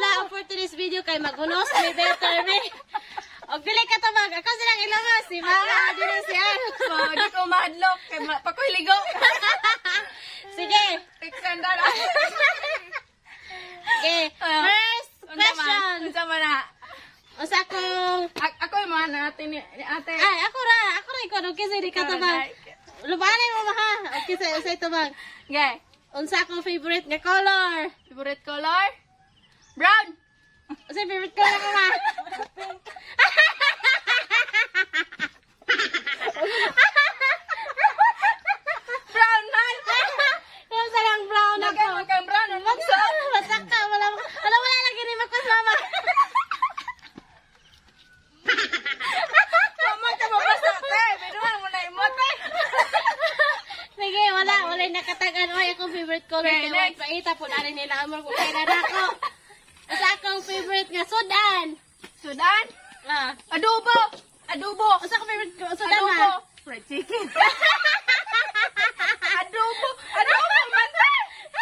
kalabla, for today's video kay magunos mi better mi. Og dili ka tabag, ako silang ilamas si mama dili si Al. So, di ko mahadlok kay pakoy ligo. Sige. Extend na. Okay. First question. Unsa man na? Unsa akong Ako yung mga natin ni ate. Ay, ako ra ikaw og kinsa di ka tabag. Lubanay mo ma ha. Og kinsa usay tabag. Okay. Unsa akong favorite nga color? Favorite color? Brown. Unsa favorite color mo ma? Brown man. Unsa lang brown ako? Nagay brown. Masaka, wala wala wala lagi ni makas mama. Mama ka mabasa te. Binuhan mo na imo te. Sige, wala wala nakatagan oy akong favorite color Okay, kay next. paita po na nila amor ko kay na ako. Unsa akong favorite nga sudan? Sudan? Ah. Adobo. Adobo. Unsa akong favorite sudan Adobo. ha? Fried chicken. Adobo. Adobo man te.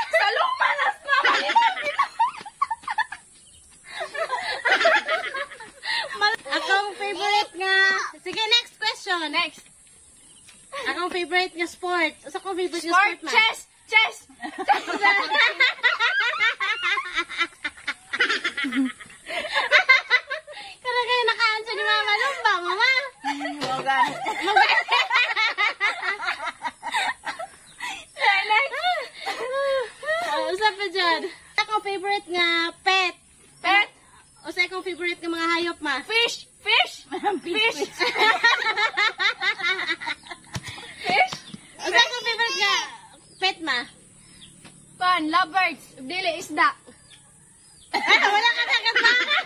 Sa luma nas mama. Akong favorite nga. Sige, next question. Next. Akong favorite nga sport. Unsa akong favorite nga Sport. sport ma? Chess. Chess. Kara kayo naka-answer ni mama. Lumba, mama. Mogan. Usa pa dyan. Akong favorite nga pet. Pet. Usa akong favorite nga mga hayop ma. Fish. Fish. Fish. Fish. Usa akong favorite nga pet ma. Pan, lovebirds. Dili isda. Ah, wala ka na mama.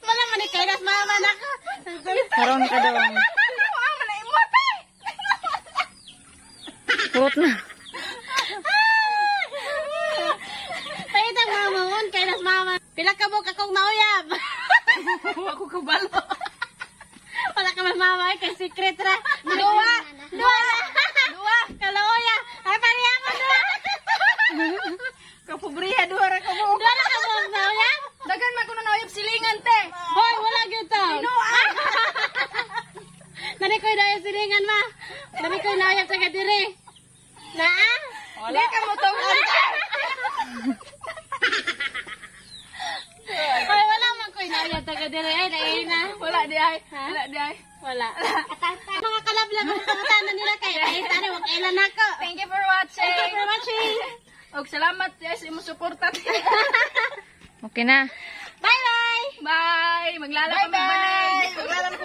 Wala man ni kailas mama nako. Karon ka daw. Ano man na imo te? Kurot na. Paita mama on kailas mama. Pila ka buok akong nauyab. Wa ko kabalo. Wala ka man mama kay secret ra. Duha. Duha. Duha. Kalooya. Ay pareha ko duha. Kapobriha duha ra ka buok. Duha ra ka buok nauyab. Dagan man ko na nauyab silingan te. Hoy, wala gyud ta. Nani ko'y nauyab silingan ma. Nani ko'y nauyab sa kadiri. Naa? Wala. Di ka mo tungod. Hoy, wala man ko'y nauyab sa kadiri. Ay, naay na. Wala di ay. Ha? Wala di ay. Wala. Mga kalablag, ang pangutana nila kay kahit ano, wag kailan ako. Thank you for watching. Thank you for watching. Og salamat sa imong suporta. Okay na. Bye-bye! Bye. Maglalam kami banay. Maglalam ko.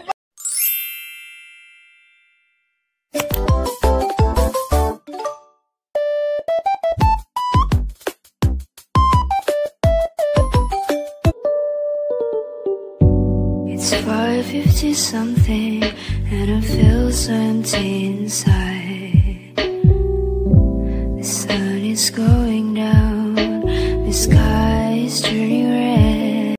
It's 5:50 something and I feel so empty inside.